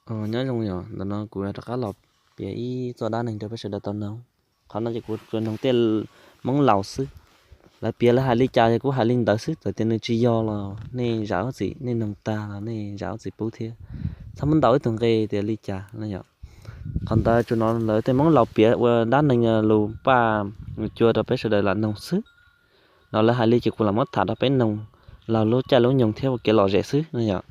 Nyob zoo, yog ntawm no kuv rov qab los piav ib txoj dab neeg rau peb sawv daws tau noog. Qhov no ces kuv tsuas noog tej Hmoob laus xwb. Lawv piav lawv hais li cas yog kuv hais li ntawd xwb, txawm tias nws tsis yog los nej zam lub txim, nej noog tag los nej zam lub txim pub thiab. Txhob muab ntaus ib tug nqe tias li cas no yom. Qhov ntawd tsuas no lawv tej Hmoob laus piav ua dab neeg lus paj lus cua rau peb sawv daws lam noog xwb. No lawv hais li ces kuv lam muab tham rau peb noog laug lub caij lub nyoog thiab ua kev lom zem xwb no yom.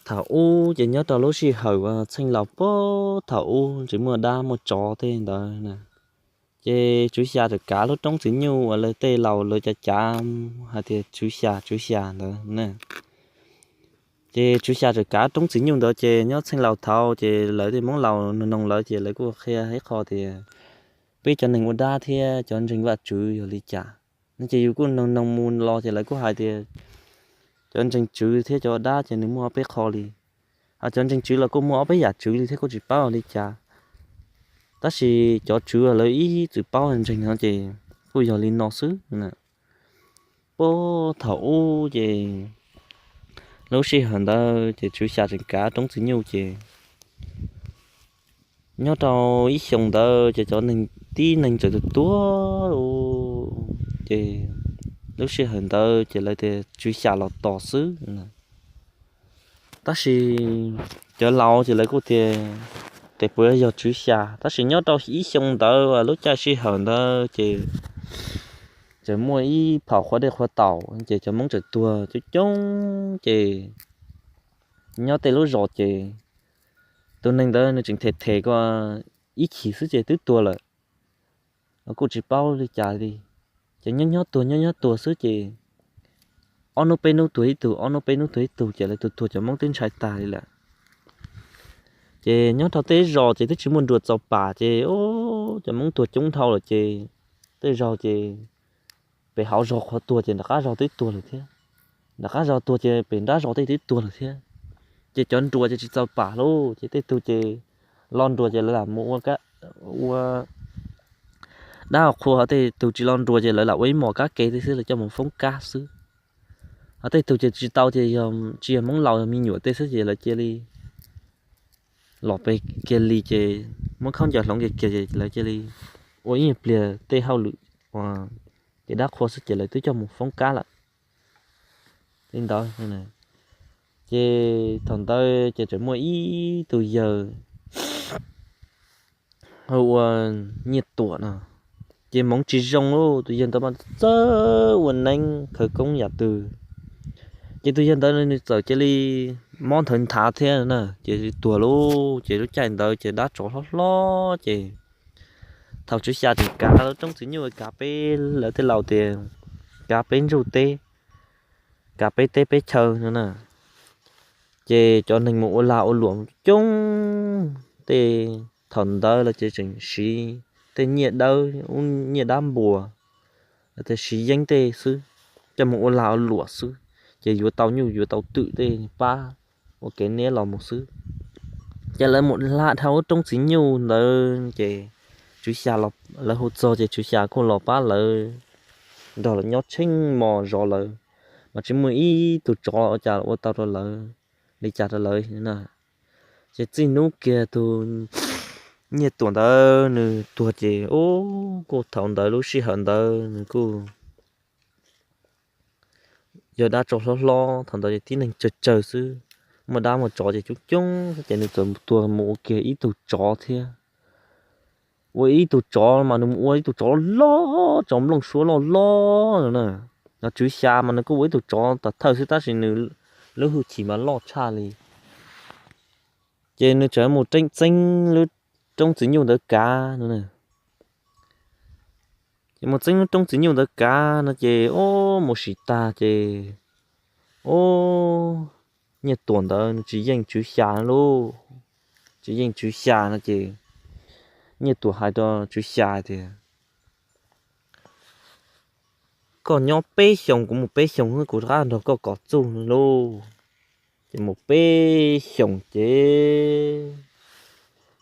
Thaum ub ces nyob rau lub sij hawm txheej laus puag thaum ub tsis muaj dab muaj tsov tej ntawd na, ces Tswv Xya txawm kav lub roob Txiv Nyuj uas lawv tej laus lawv cav cav hais tias Tswv Xya Tswv Xya ntawd na. Ces Tswv Xya txawm kav roob Txiv Nyuj ntawd ces nyob txheej laus thaud ces lawv tej Hmoob laus noog lawv ces lawv kuj qhia ib qho tias peb cov neeg ua dab thiab cov ntseeg Vajtswv yog li cas. No ces yus kuj noog noog mus los ces lawv kuj hais tias cov ntseeg tswv thiab cov ua dab ces nws muaj ob peb qho li. Ho cov ntseeg tswv los kuj muaj ob peb yam tswv li thiab kuj tsis paub li cas. Tab sis cov tswv lawv ib txwm paub ntseeg no ces kuj yog li no xwb. Puag thaum ub ces lub sij hawm ntawd ces Tswv Xya tseem kav roob Txiv Nyuj ces nyob rau ib xyoo ntawd ces cov neeg tib neeg txawm tuag tuag ces lub sij hawm ntawd ces lawv tias Tswv Xya los tos xwb. Tab sis cov laus ces lawv kuj tias tes puas yog Tswv Xya, tab sis nyob rau ib xyoo ntawd lub caij sij hawm ntawd ces txawm muaj ib phaum qhua dej qhua taum ces cov Hmoob txawm tuag coob coob ces nyob tej lub zos ces tus neeg ntawd nws tseem them them ko ib chim xwb ces twb tuag lawm. Kuj tsis paub li cas li. Ces nyob nyob tuag nyob nyob tuag xwb ces ob hnub peb hnub tuag ib tug, ob hnub peb hnub tuag ib tug ces lawv tuag tuag cov Hmoob twb ntshai tag li lawm. Ces nyob rau tej zos ces twb tsis muaj nruas txaus pam ces cov Hmoob tuag coob dhau lawm ces tej zaug ces pem hauv zos qhuav tuag ces nram qab zos twb tuag lawm thiab, nram qab zos tuag ces pem nrab zos tej twb tuag lawm thiab. Ces cov nruas ces tsis txaus pam lauj, ces tej tug ces lo nruas ces lawv lam mus ua ua dab qhua, ho tej tug tsis lo nruas ces lawv lam ua ib mos kab ke tej xwb, lawv coj mus foob kab xwb. Ho tej tug ces tsis tau ces yog tsis yog Hmoob laus, yog me nyuam tej xwb ces lawv cia li los pem kiag li ces muab khaub ncaws hloov kiag kiag ces lawv cia li ua ib nyuag pliag tej hauj lwm ces dab qhua xwb ces lawv twb coj mus foob kab lawm. Li ntawd ces thaum ntawd ces tseem muaj ib tug yawg hu ua Nyiaj Tuam no, ces hmoov tsis zoo lauj, tus yawg ntawd mas txawj ua neeb khawv koob yam twg. Ces tus yawg ntawd nws txawm cia li mob nthawv nthav thiab na, ces tuag lauj. Ces lub caij ntawd ces dab tsov hlob hlob ces thaum Tswv Xya tseem kav lub roob Txiv Nyuj, kav peb, lawv tej laus tias kav peb ntsuj teb, kav peb teb peb chaw no na, ces cov neeg mus ua lag ua luam coob. Tej thaum ntawd lawv ces tseem siv tej nyiaj dawb, nyiaj dab npua, lawv thiaj siv yeeb tej xwb, coj mus ua lag ua luam xwb, ces yuav tau nyuj yuav tau twm tej pab ua kev neb los mus xwb. Ces lawv mus hla dhau lub roob Txiv Nyuj ntawd ces Tswv Xya, lawv hu txog ces Tswv Xya kuj los pab lawv nrog lawv nyob tsheej hmo zov lawv, mas tsis muaj ib tug tsov ua cas ua tau rau lawv li cas rau lawv na. Ces txij hnub kiag tus Nyiaj Tuam ntawd nws tuag ces kuj thaum ntawd lub sij hawm ntawd nws kuj yog dab tsov hlob hlob, thaum ntawd tib neeg tsawg tsawg xwb, muaj dab muaj tsov ces coob coob xwb ces nws txawm tuag mus ua kiag ib tug tsov thiab. Ua ib tug tsov mas nws mus ua ib tug tsov loj, tsov nplooj suab loj loj no na. Ho Tswv Xya mas nws kuj ua ib tug tsov tom thawj xwb tab sis nws lub hwj chim mas loj tshaj li. Ces nws txawm mus txeeb lub roob Txiv Nyuj ntawd kav no. Ces mus txeeb lub roob Txiv Nyuj ntawd kav no ces mus sim tag ces, o, Nyiaj Tuam ntawd nws tsis yeej Tswv Xya lauj. Tsis yeej Tswv Xya no ces Nyiaj Tuam hais rau Tswv Xya tias, koj nyob peb xyoos kuv mus peb xyoos, kuv rov qab nrog koj kom txuj lauj. Ces mus peb xyoos ces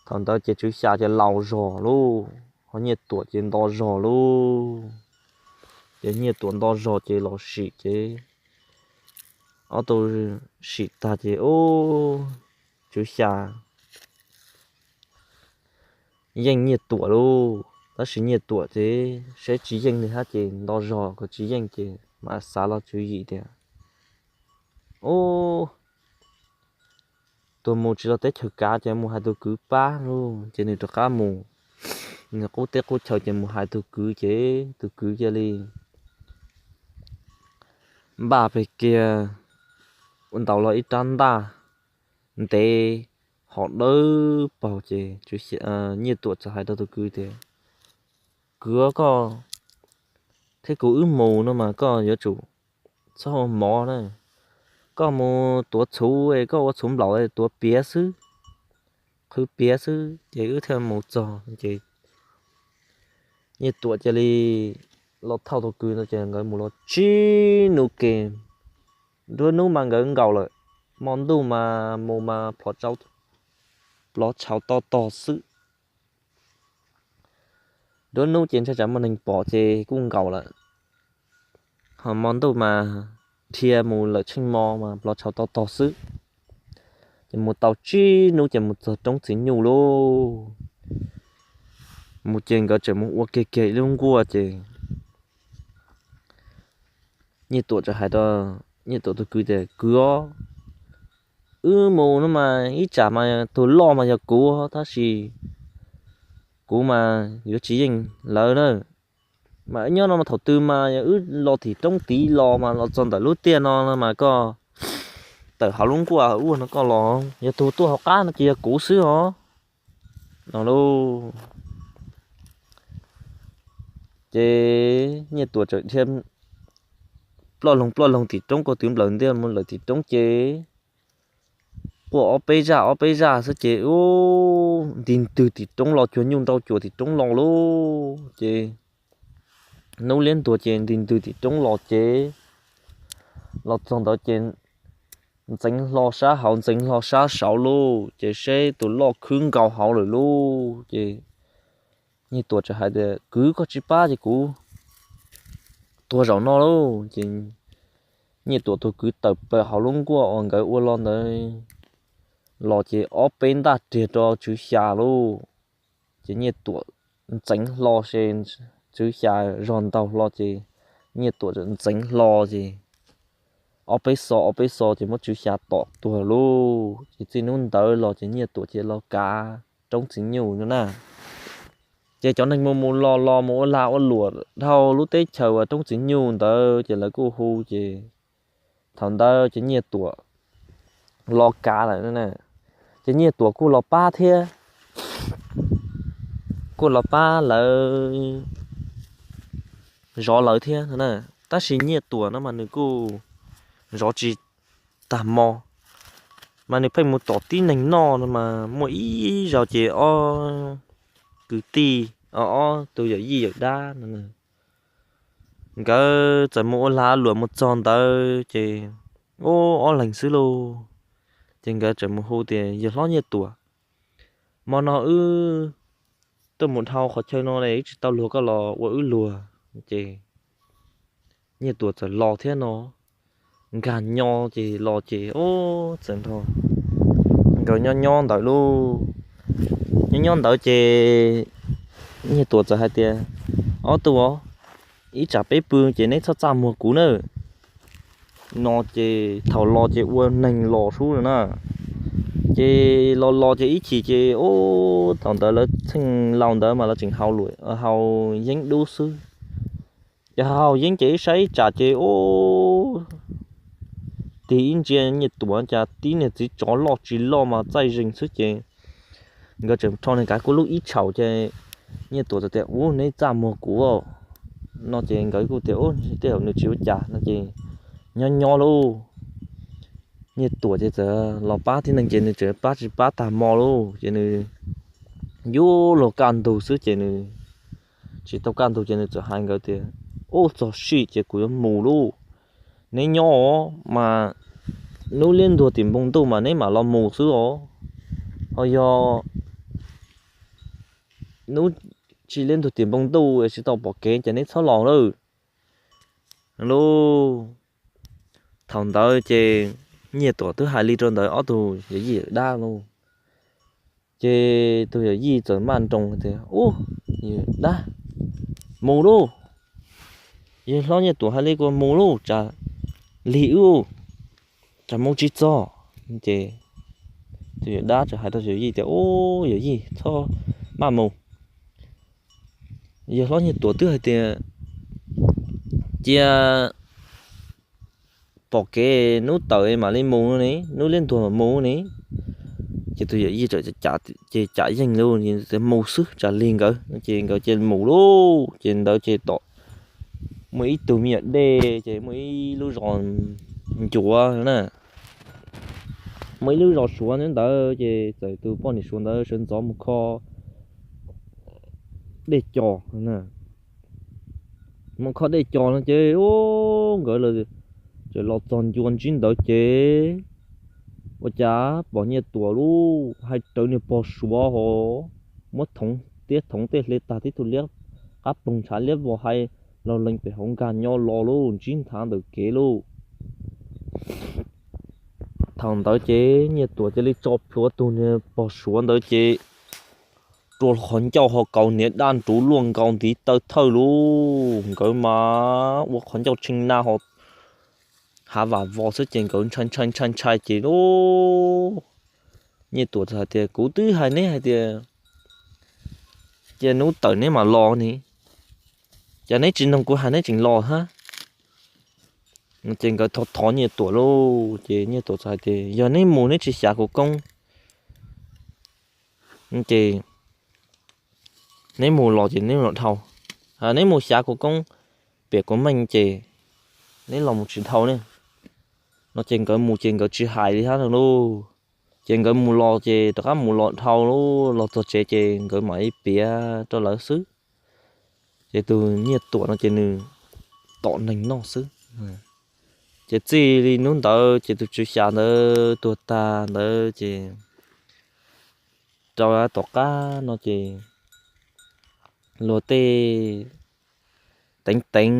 thaum ntawd ces Tswv Xya ces laus zog lauj, ho Nyiaj Tuam ces nto zog lauj. Ces Nyiaj Tuam nto zog ces los sim ces ob tug sim tag ces ub, Tswv Xya yeej Nyiaj Tuam lauj. Tab sis Nyiaj Tuam ces saib tsis yeej li hab ces nto zog kom tsis yeej ces mam xav los tswv yim tias ub, tuag mus tsis los teb chaws kav ces mus hais tus kwv pab lauj. Ces nws rov qab mus, nws qub teb qub chaw ces mus hais tus kwv ces tus kwv cia li npaj pem kiag, ua ntaus los ib rab ntaj ntev hom dawb paug ces Nyiaj Tuam txawm hais rau tus kwv tias, Kwv, koj thiab kuv wb mus no mas koj yuav tsum txhob ua mov na. Koj mus tuav txhuv es koj ua txhuv nplaum tuav piav xwb, qhwv piav xwb ces wb thiaj mus txog ces Nyiaj Tuam cia li los thauj tus kwv no ces nkawd mus los tsib hnub ke. Nruab hnub mas nkawd nkaum lawm, hmo ntuj mas mus mas plov tshauv to tog xwb. Nruab hnub ces ntshai tsam muaj neeg pom ces kuj nkaum lawm, ho hmo ntuj mas dhia mus lawm tsheej hmo mas plov tshauv to tog xwb. Ces mus tau tsib hnub ces mus txog roob Txiv Nyuj lauj. Mus ces nkawd tseem mus ua kiag kiag ib lub nkuaj ces Nyiaj Tuam txawm hais rau Nyiaj Tuam tus kwv tias, Kwv os, wb mus no mas ib tsam mas tus loj mas yog kuv tab sis kuv mas yuav tsis yeej lawv na. Mas wb nyob no mas thaum twg mas yog wb los tim roob tid los mas los txog ntawm lub tiaj no mas koj tawm hauv lub nkuaj ua no koj los, yog tus tuaj hauv qab no ces yog kuv xwb os no lauj. Ces Nyiaj Tuam txawm dhia ploj loog ploj loog tim roob, koj twv nplawm ntiaj mus lawm tim roob ces quaj ob peb zaj ob peb zaj xwb ces ub, nti ntwg tim roob los, cuag nyuj nrau cuam tim roob los lauj. Ces hnub liab ntuag ces nti ntwg tim roob los ces los txog ntawd ces ntxeev hlo sab hauv ntxeev hlo sab saud lauj, ces seb tus loj khwb nkaus hauv lawm lauj. Ces Nyiaj Tuam txawm hais tias, Kwv, koj tsis pab ces kuv tuag zaum no lauj. Ces Nyiaj Tuam tus kwv tawm plaws hauv lub nkuaj uas nkawd ua los ntawd los ces ob peb ntaj riag rau Tswv Xya lauj. Ces Nyiaj Tuam ntxeev hlo ces Tswv Xya zog ntaug hlo ces Nyiaj Tuam ntxeev hlo ces ob peb xo ob peb xo ces muab Tswv Xya tom tuag lauj. Ces txij hnub ntawd los ces Nyiaj Tuam cia li los kav roob Txiv Nyuj no na. Ces cov neeg mus mus los los mus ua lag ua luam dhau lub teb chaws uas roob Txiv Nyuj ntawd ces lawv kuj hu ces thaum ntawd ces Nyiaj Tuam los kav lawm. Ces Nyiaj Tuam kuj los pab thiab, kuj los pab lawv zov lawv thiab. Tab sis Nyiaj Tuam no mas nws kuj zov tsis tag hmo, mas nws pheej mus tom tib neeg noj no mas muaj ib zaug ces ob kwv tij, ob tug yawm yij yawm dab no nkawd txawm mus ua lag luam mus txog ntawd ces ub ob leeg xwb lauj. Ces nkawd txawm mus hu tias, Yawg hlob Nyiaj Tuam, hmo no wb tuaj mus dhau qhov chaw no wb tsis tau luag koj los ua wb luag. Ces Nyiaj Tuam txawm los thiab no, nkag nyo ces los ces ub txawm nrog nkawd nyob nyob ntawd lauj. Nyob nyob ntawd ces Nyiaj Tuam txawm hais tias, Ob tug os, ib tsam peb pw ces neb txhob txaj muag kuv na. No ces thaum los ces ua neeg los sub na. Ces los los ces ib chim ces ub thaum ntawd lawv txheej laus ntawd mas lawv tseem haus yeeb dub xwb. Ces haus yeeb ces ib sab ib tsam ces ub tig ib ntsia Nyiaj Tuam cas tib niag txiv tsov loj tsis loj mas txaij zeeg xwb ces nkawd tseem rho nws kav kuj lub ib tshaum ces Nyiaj Tuam txawm tias, Ub, neb txaj muag kuv. No ces nkawd kuj tias, Ub, tej zaum nws tsis ua cas. No ces nyob nyob lauj, Nyiaj Tuam ces txawm los pab tib neeg ces nws tseem pab tsis pab tag hmo lauj. Ces nws yuav luag kaj ntug xwb ces nws tsis tau kaj ntug ces nws txawm hais nkawd tias, Ub, txog sij ces kuv yuav mus lauj. Neb nyob os mas hnub liab ntuag tim npoo ntuj mas neb mam los mus xwb os. Ho yog hnub tsis liab ntuag tim npoo ntuj tsis tau pom kev ces neb txhob los lawm lauj. Thaum ntawd ces Nyiaj Tuam twb hais li rau ntawd ob tug yawm yij yawm dab lauj. Ces tus yawm yij txawm maj nroos tias, Ub, yawm dab, mus lauj! Yawg hlob Nyiaj Tuam hais li ko, mus lauj, tsam lig wb, tsam mus tsis txog. Ces tus yawm dab txawm hais rau yawm yij tias, Ub, yawm yij, txhob maj mus. Yawg hlob Nyiaj Tuam twb hais tias cia pom kev, hnub tawm mam li mus ne, hnub liab ntuag mam mus ne. Ces tus yawm yij txawm ces cam yeej lauj, mus xwb tsam lig nkawd. Ces nkawd cia li mus lauj. Ces ntawd ces tom muaj ib tug me nyuam dej, ces muaj ib lub zos ncuav na, muaj ib lub zos suav ntawd. Ces txawm tus poj niam suav ntawd sawv ntxov mus kho dej cos. Mus kho dej cos no ces nkawd txawm los txog ncua ntsib ntawd ces ua cas pom Nyiaj Tuam lauj, hais rawv niag pog suav ho muab thoov tiab thoov tej hle tag tib tug liab qab ploog ntshav liab vog hais log lees pem hauv nkag nyo los lauj, ntsib nthav ntawm kev lauj. Thaum ntawd ces Nyiaj Tuam cia li tso plhuav tus niag pog suav ntawd ces rua qhov ncauj ho kaus hniav daj nruv luaj nkaus ntiv taw thawj lauj. Nkawd mas ua qhov ncauj tshee na ho hav vam vos xwb ces nkawd ntshai ntshai ntshai ntshai ces lauj, Nyiaj Tuam hais tias, Kuv twb hais neb hais tias cia hnub tawm neb mam los ne, cas neb tsis noog kuv hais neb tseem los hab? Ces nkawd thov thov Nyiaj Tuam lauj. Ces Nyiaj Tuam txawm hais tias, Yog neb mus neb tsis xyav kuv koob ces neb mus los ces neb los dhau, neb mus xyav kuv koob piam kuv meej ces neb los mus tsis dhau ne. No ces nkawd mus ces nkawd tsis hais li hab lauj. Ces nkawd mus los ces rov qab mus los dhau lauj, los txog tsev ces nkawd mam li piav rau lawv xwb. Ces tus Nyiaj Tuam no ces nws tom neeg noj xwb. Ces txij li hnub ntawd ces tus tswv xya ntawd tuag tag ntawd ces rau tom qab no ces luag tej teev teev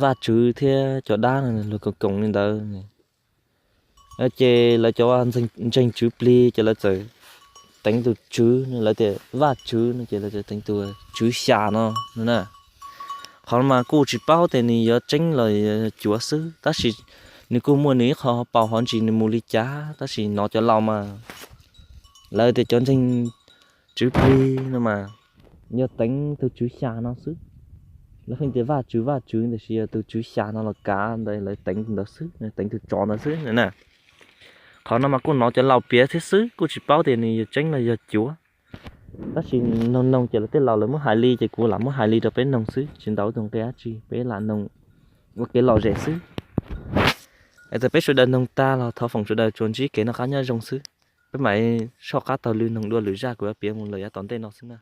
Vajtswv thiab cov dab no luag koom koom li ntawd. Ces lawv cov ntseeg tswv plig ces lawv txawm teev tus tswv, lawv tias Vajtswv no ces lawv txawm teev tus tswv xya no na. Qhov no mas kuj tsis paub tias nws yuav tseeb los cuav xwb, tab sis nws kuj muaj nws ib qho paus hov ntsis nws mus li cas, tab sis hnov cov laus mas lawv tias cov ntseeg tswv plig no mas yog teev tus tswv xya no xwb. Lawv pheej tias Vajtswv Vajtswv tiam sis yog tus tswv xya no los kav ntawd lawv teev tus ntawd xwb, teev tus tsov ntawd xwb na. Qhov no mas kuj hnov cov laus piav thiab xwb, kuj tsis paub tias nws yog tseeb los yog cuav. Tab sis noog noog ces lawv tej laus lawv muab hais li ces kuv lam muab hais li rau peb noog xwb, tsis ntau tus nqi dab tsi, peb lam noog ua kev lom zem xwb. Es tas peb sawv daws noog tag los thov foom sawv daws tsuas ntsib kev noj qab nyob zoo xwb. Peb mam soj qab taug lw noog dua lwm zaj kuv yuav piav mus lawm yav tom ntej no xwb na.